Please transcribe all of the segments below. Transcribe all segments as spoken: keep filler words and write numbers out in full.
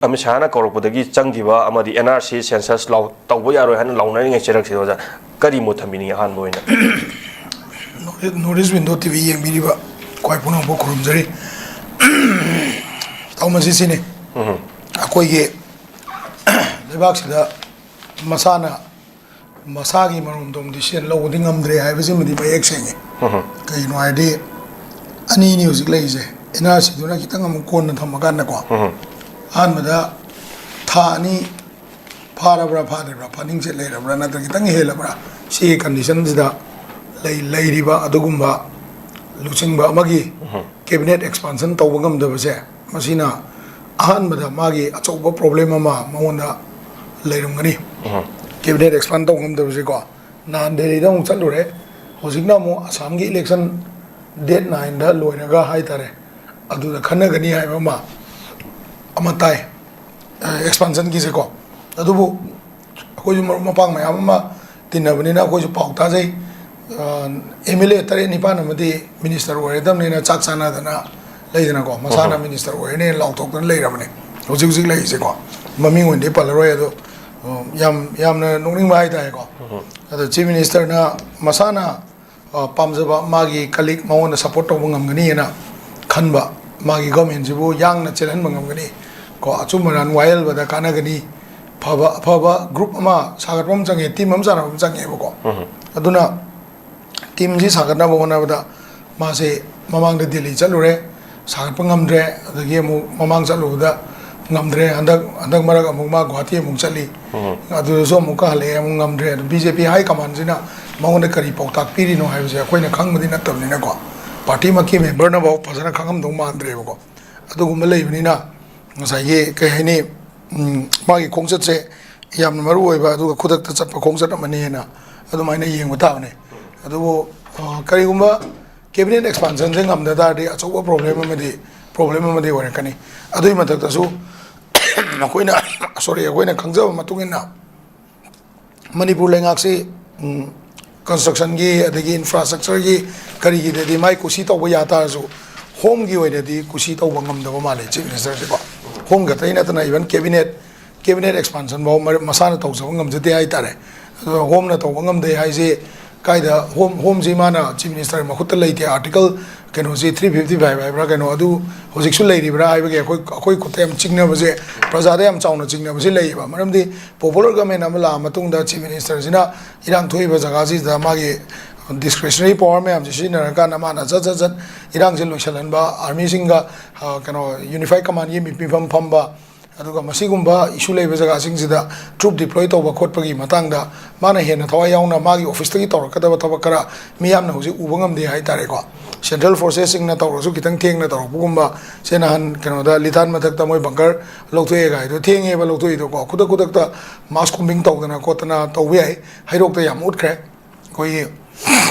ꯑꯃꯤꯠ ꯁꯥꯍꯅ ꯀꯧꯔꯛꯄꯗꯒꯤ ꯆꯪꯈꯤꯕ ꯑꯃꯗꯤ and R C census ꯂꯥꯎ-, ꯇꯧꯕ ꯌꯥꯔꯣꯏ ꯍꯥꯏꯅ ꯂꯥꯎꯅꯔꯤꯉꯩ ꯆꯩꯔꯛꯁꯤꯗ ꯑꯣꯖꯥ, ꯀꯔꯤ ꯃꯣꯠ ꯊꯝꯕꯤꯅꯤꯡꯉꯤ ꯑꯍꯥꯟꯕ ꯑꯣꯏꯅ? North east window T V ꯌꯦꯡꯕꯤꯔꯤꯕ ꯈ꯭ꯋꯥꯏ ꯄꯨꯝꯅꯃꯛꯄꯨ ꯈꯨꯔꯨꯝꯖꯔꯤ꯫ ꯇꯥꯎ, ꯃꯁꯤ ꯁꯤꯅꯤ, ꯑꯩꯈꯣꯏꯒꯤ ꯂꯩꯕꯥꯛꯁꯤꯗ ꯃꯁꯥꯅ ꯃꯁꯥꯒꯤ ꯃꯔꯣꯝꯗꯣꯝ ꯗꯤꯁꯤꯖꯟ ꯂꯧꯕꯗꯤ ꯉꯝꯗ꯭ꯔꯦ ꯍꯥꯏꯕꯁꯤꯃꯗꯤ ꯃꯌꯦꯛ ꯁꯦꯡꯉꯤ꯫ ꯀꯩꯒꯤꯅꯣ ꯍꯥꯏꯔꯗꯤ, ꯑꯅꯤꯅꯤ ꯍꯧꯖꯤꯛ ꯂꯩꯔꯤꯁꯦ, ꯑꯦꯟ ꯑꯥꯔ ꯁꯤꯗꯨꯅ ꯈꯤꯇꯪ ꯑꯃꯨꯛ ꯀꯣꯟꯅ ꯊꯝꯃꯀꯥꯟꯗꯀꯣ, ꯑꯍꯥꯟꯕꯗ ꯊꯥ ꯑꯅꯤ ꯐꯥꯔꯕ꯭ꯔꯥ ꯐꯥꯗ꯭ꯔꯤꯕ꯭ꯔꯥ, ꯐꯥꯅꯤꯡꯁꯦ ꯂꯩꯔꯕ꯭ꯔꯥ ꯅꯠꯇ꯭ꯔꯒ ꯈꯤꯇꯪ ꯍꯦꯜꯂꯕ꯭ꯔꯥ, ꯁꯤꯒꯤ ꯀꯟꯗꯤꯁꯟꯁꯤꯗ ꯂꯩ-, ꯂꯩꯔꯤꯕ ꯑꯗꯨꯒꯨꯝꯕ ꯂꯨꯆꯤꯡꯕ ꯑꯃꯒꯤ ꯀꯦꯕꯤꯅꯦꯠ ꯑꯦꯛꯁꯄꯥꯟꯁꯟ ꯇꯧꯕ ꯉꯝꯗꯕꯁꯦ, ꯃꯁꯤꯅ ꯑꯍꯥꯟꯕꯗ ꯃꯥꯒꯤ ꯑꯆꯧꯕ ꯄ꯭ꯔꯣꯕ꯭ꯂꯦꯝ ꯑꯃ ꯃꯉꯣꯟꯗ ꯂꯩꯔꯝꯒꯅꯤ꯫ ꯀꯦꯕꯤꯅꯦꯠ ꯑꯦꯛꯁꯄꯥꯟ ꯇꯧꯕ ꯉꯝꯗꯕꯁꯦꯀꯣ, ꯅꯍꯥꯟ ꯗꯦꯜꯂꯤꯗ ꯑꯃꯨꯛ ꯆꯠꯂꯨꯔꯦ, ꯍꯧꯖꯤꯛꯅ ꯑꯃꯨꯛ ꯑꯁꯥꯝꯒꯤ ꯏꯂꯦꯛꯁꯟ ꯗꯦꯠ ꯅꯥꯏꯟꯗ ꯂꯣꯏꯔꯒ ꯍꯥꯏꯇꯥꯔꯦ, ꯑꯗꯨꯗ ꯈꯟꯅꯒꯅꯤ ꯍꯥꯏꯕ ꯑꯃ, ꯑꯃ ꯇꯥꯏ, ꯑꯦꯛꯁꯄꯥꯟꯁꯟꯒꯤꯁꯦꯀꯣ꯫ ꯑꯗꯨꯕꯨ ꯑꯩꯈꯣꯏꯁꯨ ꯃꯔꯨꯞ ꯃꯄꯥꯡ ꯃꯌꯥꯝ ꯑꯃ ꯇꯤꯟꯅꯕꯅꯤꯅ ꯑꯩꯈꯣꯏꯁꯨ ꯄꯥꯎ ꯇꯥꯖꯩ꯫ ꯑꯦꯝ ꯑꯦꯜ ꯑꯦ ꯇꯔꯦꯠ ꯅꯤꯄꯥꯟ ꯑꯃꯗꯤ ꯃꯤꯅꯤꯁꯇꯔ ꯑꯣꯏꯔꯗꯕꯅꯤꯅ ꯆꯥꯛ ꯆꯥꯅꯗꯅ ꯂꯩꯗꯅꯀꯣ, ꯃꯁꯥꯅ ꯃꯤꯅꯤꯁꯇꯔ ꯑꯣꯏꯔꯅꯦꯅ ꯂꯥꯎꯊꯣꯛꯇꯅ ꯂꯩꯔꯕꯅꯦ꯫ ꯍꯧꯖꯤꯛ ꯍꯧꯖꯤꯛ ꯂꯩꯔꯤꯁꯦꯀꯣ, ꯃꯃꯤꯡ ꯑꯣꯏꯅꯗꯤ ꯄꯜꯂꯔꯣꯏ, ꯑꯗꯣ, ꯑ, ꯌꯥꯝ, ꯌꯥꯝꯅ ꯅꯣꯛꯅꯤꯡꯕ ꯍꯥꯏꯇꯥꯔꯦꯀꯣ꯫ ꯑꯗꯣ ꯆꯤꯐ ꯃꯤꯅꯤꯁꯇꯔꯅ ꯃꯁꯥꯅ, ꯑ, ꯄꯥꯝꯖꯕ ꯃꯥꯒꯤ ꯀꯂꯤꯛ ꯃꯉꯣꯟꯗ ꯁꯄꯣꯔꯠ ꯇꯧꯕ ꯉꯝꯒꯅꯤꯅ ꯈꯟꯕ, ꯃꯥꯒꯤ ꯒꯚꯔꯟꯃꯦꯟꯁꯤꯕꯨ ꯌꯥꯡꯅ ꯆꯦꯜꯍꯟꯕ ꯉꯝꯒꯅꯤ, ꯀꯣ, ꯑꯆꯨꯝ ꯑꯔꯥꯟ ꯋꯥꯌꯦꯜꯕꯗ ꯀꯥꯟꯅꯒꯅꯤ, ꯐꯕ, ꯑꯐꯕ ꯒ꯭ꯔꯨꯞ ꯑꯃ ꯁꯥꯒꯠꯄ ꯑꯃ ꯆꯪꯉꯦ, ꯇꯤꯝ ꯑꯃ ꯁꯥꯟꯅꯕ ꯑꯃ ꯆꯪꯉꯦꯕꯀꯣ꯫ ꯑꯗꯨꯅ ꯇꯤꯝꯁꯤ ꯁꯥꯒꯠꯅꯕ ꯍꯣꯠꯅꯕꯗ ꯃꯥꯁꯦ ꯃꯃꯥꯡꯗ ꯗꯦꯜꯂꯤ ꯆꯠꯂꯨꯔꯦ, ꯁꯥꯒꯠꯄ ꯉꯝꯗ꯭ꯔꯦ, ꯑꯗꯒꯤ ꯑꯃꯨꯛ ꯃꯃꯥꯡ ꯆꯠꯂꯨꯕꯗ ꯉꯝꯗ꯭ꯔꯦ, ꯍꯟꯗꯛ, ꯍꯟꯗꯛ ꯃꯔꯛ ꯑꯃꯨꯛ ꯃꯥ ꯒꯨꯍꯥꯇꯤ ꯑꯃꯨꯛ ꯆꯠꯂꯤ, ꯑꯗꯨꯗꯁꯨ ꯑꯃꯨꯛꯀ ꯍꯜꯂꯛꯑꯦ, ꯑꯃꯨꯛ ꯉꯝꯗ꯭ꯔꯦ꯫ ꯑꯗꯨ ꯕꯤ ꯖꯦ ꯄꯤ ꯍꯥꯏ ꯀꯃꯥꯟꯁꯤꯅ ꯃꯉꯣꯟꯗ ꯀꯔꯤ ꯄꯥꯎꯇꯥꯛ ꯄꯤꯔꯤꯅꯣ ꯍꯥꯏꯕꯁꯦ ꯑꯩꯈꯣꯏꯅ ꯈꯪꯕꯗꯤ ꯅꯠꯇꯕꯅꯤꯅꯀꯣ, ꯄꯥꯔꯇꯤꯃꯛꯀꯤ ꯃꯦꯝꯕꯔꯅꯐꯥꯎ ꯐꯖꯅ ꯈꯪꯉꯝꯗꯧ ꯃꯥꯟꯗ꯭ꯔꯦꯕꯀꯣ꯫ ꯑꯗꯨꯒꯨꯝꯕ ꯂꯩꯕꯅꯤꯅ ꯉꯁꯥꯏꯒꯤ ꯀꯩ ꯍꯥꯏꯅꯤ, ꯎꯝ, ꯃꯥꯒꯤ ꯈꯣꯡꯆꯠꯁꯦ ꯌꯥꯝꯅ ꯃꯔꯨ ꯑꯣꯏꯕ, ꯑꯗꯨꯒ ꯈꯨꯗꯛꯇ ꯆꯠꯄ ꯈꯣꯡꯆꯠ ꯑꯃꯅꯦꯅ ꯑꯗꯨꯃꯥꯏꯅ ꯌꯦꯡꯕ ꯇꯥꯕꯅꯦ꯫ ꯑꯗꯨꯕꯨ, ꯑ, ꯀꯔꯤꯒꯨꯝꯕ ꯀꯦꯕꯤꯅꯦꯠ ꯑꯦꯛꯁꯄꯥꯟꯁꯟꯁꯦ ꯉꯝꯗ ꯇꯥꯔꯗꯤ ꯑꯆꯧꯕ ꯄ꯭ꯔꯣꯕ꯭ꯂꯦꯝ ꯑꯃꯗꯤ, ꯄ꯭ꯔꯣꯕ꯭ꯂꯦꯝ ꯑꯃꯗꯤ ꯑꯣꯏꯔꯛꯀꯅꯤ꯫ ꯑꯗꯨꯒꯤ ꯃꯊꯛꯇꯁꯨ ꯑꯩꯈꯣꯏꯅ, ꯁꯣꯔꯤ, ꯑꯩꯈꯣꯏꯅ ꯈꯪꯖꯕ ꯃꯇꯨꯡ ꯏꯟꯅ ꯃꯅꯤꯄꯨꯔ ꯂꯩꯉꯥꯛꯁꯤ, ꯎꯝ, ꯀꯟꯁꯇ꯭ꯔꯛꯁꯟꯒꯤ ꯑꯗꯒꯤ ꯏꯟꯐ꯭ꯔꯥꯁ꯭ꯇ꯭ꯔꯛꯆꯔꯒꯤ ꯀꯔꯤꯒꯤꯗꯗꯤ ꯃꯥꯏ ꯀꯨꯁꯤ ꯇꯧꯕ ꯌꯥ ꯇꯥꯔꯁꯨ, ꯍꯣꯝꯒꯤ ꯑꯣꯏꯅꯗꯤ ꯀꯨꯁꯤ ꯇꯧꯕ ꯉꯝꯗꯕ ꯃꯥꯜꯂꯦ ꯆꯤꯐ ꯃꯤꯅꯤꯁꯇꯔꯁꯦꯀꯣ꯫ ꯍꯣꯝ ꯈꯛꯇꯒꯤ ꯅꯠꯇꯅ even cabinet cabinet expansion ꯐꯥꯎ ꯃꯔ- ꯃꯁꯥꯅ ꯇꯧꯖꯕ ꯉꯝꯖꯗꯦ ꯍꯥꯏꯇꯥꯔꯦ꯫ ꯑꯗꯨꯒ ꯍꯣꯝꯅ ꯇꯧꯕ ꯉꯝꯗꯦ ꯍꯥꯏꯁꯦ ꯀꯥꯏꯗ? ꯍꯣꯝ ꯍꯣꯝꯁꯤ ꯃꯥꯅ ꯆꯤꯐ ꯃꯤꯅꯤꯁꯇꯔ ꯃꯈꯨꯠꯇ ꯂꯩꯇꯦ꯫ ꯑꯥꯔꯇꯤꯀꯜ ꯀꯩꯅꯣꯁꯤ ꯊ꯭ꯔꯤ ꯐꯤꯐꯇꯤ ꯐꯥꯏꯚ ꯍꯥꯏꯕ꯭ꯔꯥ ꯀꯩꯅꯣ, ꯑꯗꯨ ꯍꯧꯖꯤꯛꯁꯨ ꯂꯩꯔꯤꯕ꯭ꯔꯥ ꯍꯥꯏꯕꯒꯤ ꯑꯩꯈꯣꯏ ꯑꯩꯈꯣꯏ ꯈꯨꯠꯇ ꯌꯥꯝ ꯆꯤꯡꯅꯕꯁꯦ, ꯄ꯭ꯔꯖꯥꯗ ꯌꯥꯝ ꯆꯥꯎꯅ ꯆꯤꯡꯅꯕꯁꯦ ꯂꯩꯌꯦꯕ꯫ ꯃꯔꯝꯗꯤ ꯄꯣꯄꯨꯂꯔ ꯒꯃꯦꯟ ꯑꯃ ꯂꯥꯛꯑ ꯃꯇꯨꯡꯗ ꯆꯤꯐ ꯃꯤꯅꯤꯁꯇꯔꯁꯤꯅ ꯏꯔꯥꯡ ꯊꯣꯛꯏꯕ ꯖꯒꯥꯁꯤꯗ ꯃꯥꯒꯤ ꯗꯤꯁꯀ꯭ꯔꯦꯁꯅꯔꯤ ꯄꯋꯥꯔ ꯃꯌꯥꯝꯁꯦ ꯁꯤꯖꯤꯟꯅꯔꯀꯥꯟꯗ ꯃꯥꯅ ꯖꯠ ꯖꯠ ꯖꯠ ꯏꯔꯥꯡꯁꯦ ꯂꯣꯏꯁꯤꯜꯍꯟꯕ, ꯑꯥꯔꯃꯤꯁꯤꯡꯒ ꯑ, ꯀꯩꯅꯣ ꯌꯨꯅꯤꯐꯥꯏꯠ ꯀꯃꯥꯟꯒꯤ ꯃꯤꯐꯝ ꯐꯝꯕ, ꯑꯗꯨꯒ ꯃꯁꯤꯒꯨꯝꯕ ꯏꯁꯨ ꯂꯩꯕ ꯖꯒꯥꯁꯤꯡꯁꯤꯗ ꯇ꯭ꯔꯨꯞ ꯗꯤꯄ꯭ꯂꯣꯏ ꯇꯧꯕ ꯈꯣꯠꯄꯒꯤ ꯃꯇꯥꯡꯗ ꯃꯥꯅ ꯍꯦꯟꯅ ꯊꯋꯥꯏ ꯌꯥꯎꯅ ꯃꯥꯒꯤ ꯑꯣꯐꯤꯁꯇꯒꯤ ꯇꯧꯔꯛꯀꯗꯕ ꯊꯕꯛ ꯈꯔ ꯃꯤꯌꯥꯝꯅ ꯍꯧꯖꯤꯛ ꯎꯕ ꯉꯝꯗꯦ ꯍꯥꯏꯇꯥꯔꯦꯀꯣ꯫ ꯁꯦꯟꯇ꯭ꯔꯦꯜ ꯐꯣꯔꯁꯦꯁꯁꯤꯡꯅ ꯇꯧꯔꯁꯨ ꯈꯤꯇꯪ ꯊꯦꯡꯅ ꯇꯧꯔꯛꯄꯒꯨꯝꯕ, ꯁꯦ ꯅꯍꯥꯟ ꯀꯩꯅꯣꯗ ꯂꯤꯇꯥꯟ ꯃꯊꯛꯇ ꯃꯣꯏ ꯕꯪꯀꯔ ꯂꯧꯊꯣꯛꯑꯦ ꯀꯥꯏꯗꯣ ꯊꯦꯡꯉꯦꯕ ꯂꯧꯊꯣꯛꯏꯗꯣꯀꯣ꯫ ꯈꯨꯗꯛ ꯈꯨꯗꯛꯇ ꯃꯥꯁ ꯀꯨꯝꯕꯤꯡ ꯇꯧꯗꯅ ꯈꯣꯠꯇꯅ ꯇꯧꯕ ꯌꯥꯏ꯫ ꯍꯩꯔꯣꯛꯇ ꯌꯥꯝ ꯎꯠꯈ꯭ꯔꯦ꯫ ꯑꯩꯈꯣꯏꯒꯤ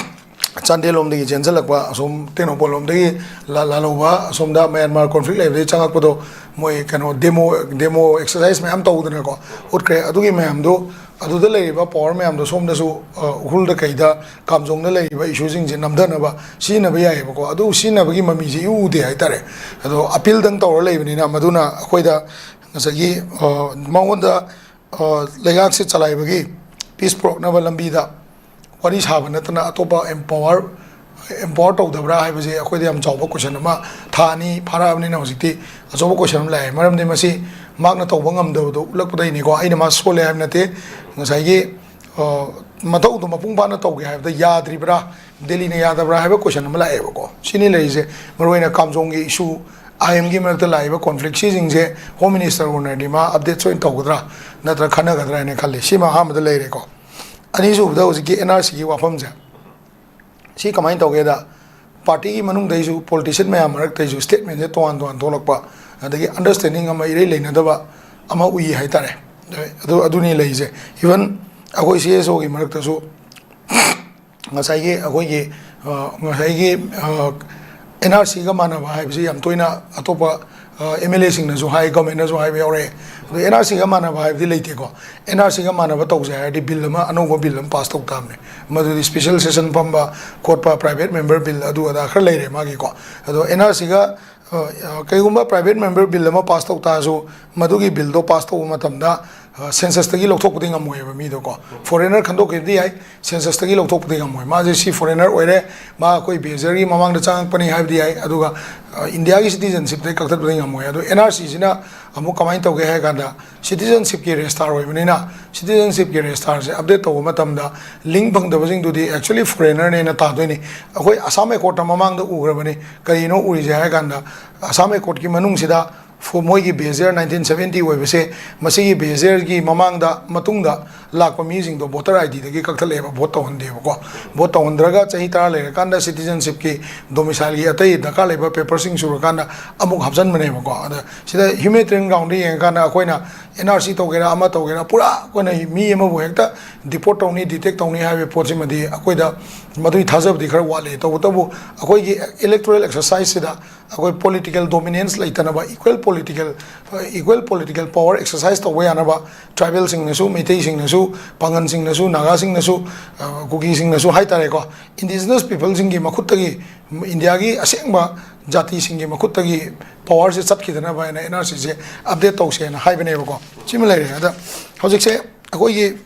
ꯆꯥꯟꯗꯦꯜ ꯂꯣꯝꯗꯒꯤ ꯆꯦꯟꯁꯤꯜꯂꯛꯄ, ꯑꯁꯣꯝ ꯇꯦꯡꯅꯧꯄꯜ ꯂꯣꯝꯗꯒꯤ ꯂꯥ- ꯂꯥꯜꯍꯧꯕ, ꯑꯁꯣꯝꯗ ꯃꯌꯥꯟꯃꯥꯔ ꯀꯣꯟꯐ꯭ꯂꯤꯛ ꯂꯩꯕꯗꯒꯤ ꯆꯪꯉꯛꯄꯗꯣ, ꯃꯣꯏ ꯀꯩꯅꯣ ꯗꯦꯃꯣ ꯗꯦꯃꯣ ꯑꯦꯛꯁꯔꯁꯥꯏꯁ ꯃꯌꯥꯝ ꯇꯧꯗꯅꯀꯣ ꯎꯠꯈ꯭ꯔꯦ꯫ ꯑꯗꯨꯒꯤ ꯃꯌꯥꯝꯗꯣ, ꯑꯗꯨꯗ ꯂꯩꯔꯤꯕ ꯄꯋꯥꯔ ꯃꯌꯥꯝꯗꯣ ꯁꯣꯝꯗꯁꯨ, ꯑ, ꯎꯈ꯭ꯔꯨꯜꯗ ꯀꯩꯗ ꯀꯥꯝꯖꯣꯡꯗ ꯂꯩꯔꯤꯕ ꯏꯁꯨꯁꯤꯡꯁꯦ ꯅꯝꯊꯅꯕ ꯁꯤꯖꯤꯟꯅꯕ ꯌꯥꯏꯑꯕꯀꯣ꯫ ꯑꯗꯨ ꯁꯤꯖꯤꯟꯅꯕꯒꯤ ꯃꯃꯤꯁꯦ ꯏꯎ ꯎꯗꯦ ꯍꯥꯏꯇꯥꯔꯦ꯫ ꯑꯗꯣ ꯑꯄꯤꯜꯗꯪ ꯇꯧꯔ ꯂꯩꯕꯅꯤꯅ ꯃꯗꯨꯅ ꯑꯩꯈꯣꯏꯗ ꯉꯁꯥꯏꯒꯤ, ꯑ, ꯃꯉꯣꯟꯗ ꯑ, ꯂꯩꯉꯥꯛꯁꯦ ꯆꯂꯥꯏꯕꯒꯤ, ꯄꯤꯁ ꯄꯨꯔꯛꯅꯕ ꯂꯝꯕꯤꯗ ꯋꯥꯔꯤ ꯁꯥꯕ ꯅꯠꯇꯅ ꯑꯇꯣꯞꯄ ꯑꯦꯝꯄꯥꯋꯔ ꯑꯦꯝꯄꯥꯋꯔ ꯇꯧꯗꯕ꯭ꯔꯥ ꯍꯥꯏꯕꯁꯦ ꯑꯩꯈꯣꯏꯗ ꯌꯥꯝ ꯆꯥꯎꯕ ꯀꯣꯏꯁꯟ ꯑꯃ, ꯊꯥ ꯑꯅꯤ ꯐꯥꯔꯛꯑꯕꯅꯤꯅ ꯍꯧꯖꯤꯛꯇꯤ ꯑꯆꯧꯕ ꯀꯣꯏꯁꯟ ꯑꯃ ꯂꯥꯛꯑꯦ꯫ ꯃꯔꯝꯗꯤ ꯃꯁꯤ ꯃꯍꯥꯛꯅ ꯇꯧꯕ ꯉꯝꯗꯕꯗꯣ ꯎꯠꯂꯛꯄꯗꯩꯅꯤꯀꯣ꯫ ꯑꯩꯅ ꯃꯥ ꯁꯣꯜꯂꯦ ꯍꯥꯏꯕ ꯅꯠꯇꯦ꯫ ꯉꯁꯥꯏꯒꯤ, ꯑ, ꯃꯊꯧꯗꯣ ꯃꯄꯨꯡ ꯐꯥꯅ ꯇꯧꯒꯦ ꯍꯥꯏꯕꯗ ꯌꯥꯗ꯭ꯔꯤꯕ꯭ꯔꯥ, ꯗꯦꯜꯂꯤꯅ ꯌꯥꯗꯕ꯭ꯔꯥ ꯍꯥꯏꯕ ꯀꯣꯏꯁꯟ ꯑꯃ ꯂꯥꯛꯑꯦꯕꯀꯣ꯫ ꯁꯤꯅꯤ ꯂꯩꯔꯤꯁꯦ꯫ ꯃꯔꯨꯑꯣꯏꯅ ꯀꯥꯝꯖꯣꯡꯒꯤ ꯏꯁꯨ, ꯑꯥꯏ ꯑꯦꯝꯒꯤ ꯃꯔꯛꯇ ꯂꯥꯛꯏꯕ ꯀꯣꯟꯐ꯭ꯂꯤꯛ, ꯁꯤꯁꯤꯡꯁꯦ ꯍꯣꯝ ꯃꯤꯅꯤꯁꯇꯔ ꯑꯣꯏꯅꯔꯗꯤ ꯃꯥ ꯑꯞꯗꯦꯠꯁ ꯑꯣꯏꯅ ꯇꯧꯒꯗ꯭ꯔꯥ ꯅꯠꯇ꯭ꯔꯒ ꯈꯟꯅꯒꯗ꯭ꯔꯥ ꯍꯥꯏꯅ ꯈꯜꯂꯤ꯫ ꯁꯤꯃ ꯑꯍꯥꯟꯕꯗ ꯂꯩꯔꯦꯀꯣ꯫ ꯑꯅꯤꯁꯨꯕꯗ ꯍꯧꯖꯤꯛꯀꯤ ꯑꯦꯟ ꯑꯥꯔ ꯁꯤꯒꯤ ꯋꯥꯐꯝꯁꯦ꯫ ꯁꯤ ꯀꯃꯥꯏꯅ ꯇꯧꯒꯦꯗ, ꯄꯥꯔꯇꯤꯒꯤ ꯃꯅꯨꯡꯗꯩꯁꯨ, ꯄꯣꯂꯤꯇꯤꯁꯤꯌꯟ ꯃꯌꯥꯝ ꯃꯔꯛꯇꯩꯁꯨ ꯁ꯭ꯇꯦꯠꯃꯦꯟꯁꯦ ꯇꯣꯉꯥꯟ ꯇꯣꯉꯥꯟ ꯊꯣꯛꯂꯛꯄ, ꯑꯗꯒꯤ ꯑꯟꯗꯔꯁ꯭ꯇꯦꯟꯗꯤꯡ ꯑꯃ ꯏꯔꯩ ꯂꯩꯅꯗꯕ ꯑꯃ ꯎꯏ ꯍꯥꯏꯇꯥꯔꯦ꯫ ꯑꯗꯨ, ꯑꯗꯨꯅꯤ ꯂꯩꯔꯤꯁꯦ꯫ ꯏꯚꯟ ꯑꯩꯈꯣꯏ ꯁꯤ ꯑꯦꯁ ꯑꯣꯒꯤ ꯃꯔꯛꯇꯁꯨ ꯉꯁꯥꯏꯒꯤ ꯑꯩꯈꯣꯏꯒꯤ, ꯑ, ꯉꯁꯥꯏꯒꯤ, ꯑ, ꯑꯦꯟ ꯑꯥꯔ ꯁꯤꯒ ꯃꯥꯟꯅꯕ ꯍꯥꯏꯕꯁꯤ ꯌꯥꯝ ꯇꯣꯏꯅ ꯑꯇꯣꯞꯄ, ꯑ, ꯑꯦꯝ ꯑꯦꯜ ꯑꯦꯁꯤꯡꯅꯁꯨ ꯍꯥꯏ, ꯒꯚꯔꯟꯃꯦꯟꯅꯁꯨ ꯍꯥꯏꯕ ꯌꯥꯎꯔꯛꯑꯦ꯫ ꯑꯗꯣ ꯑꯦꯟ ꯑꯥꯔ ꯁꯤꯒ ꯃꯥꯟꯅꯕ ꯍꯥꯏꯕꯗꯤ ꯂꯩꯇꯦꯀꯣ꯫ ꯑꯦꯟ ꯑꯥꯔ ꯁꯤꯒ ꯃꯥꯟꯅꯕ ꯇꯧꯁꯦ ꯍꯥꯏꯔꯗꯤ ꯕꯤꯜ ꯑꯃ, ꯑꯅꯧꯕ ꯕꯤꯜ ꯑꯃ ꯄꯥꯁ ꯇꯧ ꯇꯥꯕꯅꯦ꯫ ꯃꯗꯨꯗꯤ ꯁ꯭ꯄꯦꯁꯦꯜ ꯁꯦꯁꯟ ꯐꯝꯕ ꯈꯣꯠꯄ, ꯄ꯭ꯔꯥꯏꯚꯦꯠ ꯃꯦꯝꯕꯔ ꯕꯤꯜ, ꯑꯗꯨ ꯑꯗꯥ ꯈꯔ ꯂꯩꯔꯦ ꯃꯥꯒꯤꯀꯣ꯫ ꯑꯗꯣ ꯑꯦꯟ ꯑꯥꯔ ꯁꯤꯒ ꯑ, ꯑ, ꯀꯩꯒꯨꯝꯕ private member bill ꯑꯃ pass ꯇꯧ ꯇꯥꯔꯁꯨ, ꯃꯗꯨꯒꯤ billꯗꯣ pass ꯇꯧꯕ ꯃꯇꯝꯗ, ꯑ, censusꯇꯒꯤ ꯂꯧꯊꯣꯛꯄꯗꯤ ꯉꯝꯃꯣꯏꯕ ꯃꯤꯗꯣꯀꯣ꯫ Foreigner ꯈꯟꯗꯣꯛꯈꯤꯕꯗꯤ ꯌꯥꯏ, censusꯇꯒꯤ ꯂꯧꯊꯣꯛꯄꯗꯤ ꯉꯝꯃꯣꯏ꯫ ꯃꯥꯁꯦ ꯁꯤ foreigner ꯑꯣꯏꯔꯦ, ꯃꯥ ꯑꯩꯈꯣꯏ BSRꯒꯤ ꯃꯃꯥꯡꯗ ꯆꯪꯉꯛꯄꯅꯤ ꯍꯥꯏꯕꯗꯤ ꯌꯥꯏ, ꯑꯗꯨꯒ, ꯑ, Indiaꯒꯤ citizenshipꯇꯒꯤ ꯀꯛꯊꯠꯄꯗꯤ ꯉꯝꯃꯣꯏ꯫ ꯑꯗꯣ NRCꯁꯤꯅ ꯑꯃꯨꯛ ꯀꯃꯥꯏꯅ ꯇꯧꯒꯦ ꯍꯥꯏ ꯀꯥꯟꯗ, citizenshipꯀꯤ register ꯑꯣꯏꯕꯅꯤꯅ, citizenshipꯀꯤ registerꯁꯦ update ꯇꯧꯕ ꯃꯇꯝꯗ link ꯐꯪꯗꯕꯁꯤꯡꯗꯨꯗꯤ actually foreignerꯅꯦꯅ ꯇꯥꯗꯣꯏꯅꯤ꯫ ꯑꯩꯈꯣꯏ Assam Accordꯇ ꯃꯃꯥꯡꯗ ꯎꯈ꯭ꯔꯕꯅꯤ꯫ ꯀꯔꯤꯅꯣ ꯎꯔꯤꯁꯦ ꯍꯥꯏ ꯀꯥꯟꯗ, Assam Accordꯀꯤ ꯃꯅꯨꯡꯁꯤꯗ ꯐꯣ-, ꯃꯣꯏꯒꯤ BSR nineteen seventy ꯑꯣꯏꯕꯁꯦ, ꯃꯁꯤꯒꯤ BSRꯒꯤ ꯃꯃꯥꯡꯗ, ꯃꯇꯨꯡꯗ ꯂꯥꯛꯄ ꯃꯤꯁꯤꯡꯗꯣ voter IDꯗꯒꯤ ꯀꯛꯊꯠꯂꯛꯑꯦꯕ, vote ꯇꯧꯍꯟꯗꯦꯕꯀꯣ꯫ Vote ꯇꯧꯍꯟꯗ꯭ꯔꯒ ꯆꯍꯤ ꯇꯔꯥ ꯂꯩꯔꯀꯥꯟꯗ citizenshipꯀꯤ, domicileꯒꯤ ꯑꯇꯩ ꯗꯔꯀꯥꯔ ꯂꯩꯕ paperꯁꯤꯡ ꯁꯨꯔꯀꯥꯟꯗ ꯑꯃꯨꯛ ꯍꯥꯞꯆꯟꯕꯅꯦꯕꯀꯣ꯫ ꯑꯗ ꯁꯤꯗ humanitarian groundꯗ ꯌꯦꯡꯉꯀꯥꯟꯗ ꯑꯩꯈꯣꯏꯅ NRC ꯇꯧꯒꯦꯔꯥ ꯑꯃ ꯇꯧꯒꯦꯔꯥ, ꯄꯨꯔꯥ ꯑꯩꯈꯣꯏꯅ ꯃꯤ ꯑꯃꯕꯨ ꯍꯦꯛꯇ deport ꯇꯧꯅꯤ, detect ꯇꯧꯅꯤ ꯍꯥꯏꯕꯒꯤ ꯄꯣꯠꯁꯤꯃꯗꯤ ꯑꯩꯈꯣꯏꯗ ꯃꯗꯨꯒꯤ ꯊꯥꯖꯕꯗꯤ ꯈꯔ ꯋꯥꯠꯂꯤ꯫ ꯇꯧꯕꯇꯕꯨ ꯑꯩꯈꯣꯏꯒꯤ electoral exerciseꯁꯤꯗ ꯑꯩꯈꯣꯏ political dominance ꯂꯩꯇꯅꯕ, equal political, equal political power exercise ꯇꯧꯕ ꯌꯥꯅꯕ, tribalꯁꯤꯡꯅꯁꯨ, ꯃꯩꯇꯩꯁꯤꯡꯅꯁꯨ, ꯄꯥꯉꯟꯁꯤꯡꯅꯁꯨ, ꯅꯥꯒꯥꯁꯤꯡꯅꯁꯨ, ꯑ, ꯀꯨꯀꯤꯁꯤꯡꯅꯁꯨ ꯍꯥꯏꯇꯥꯔꯦꯀꯣ, indigenous peopleꯁꯤꯡꯒꯤ ꯃꯈꯨꯠꯇꯒꯤ, ꯏꯟꯗꯤꯌꯥꯒꯤ ꯑꯁꯦꯡꯕ ꯖꯥꯇꯤꯁꯤꯡꯒꯤ ꯃꯈꯨꯠꯇꯒꯤ powerꯁꯦ ꯆꯠꯈꯤꯗꯅꯕ ꯍꯥꯏꯅ NRCꯁꯦ update ꯇꯧꯁꯦꯅ ꯍꯥꯏꯕꯅꯦꯕꯀꯣ꯫ ꯁꯤꯃ ꯂꯩꯔꯦ꯫ ꯑꯗ ꯍꯧꯖꯤꯛꯁꯦ ꯑꯩꯈꯣꯏꯒꯤ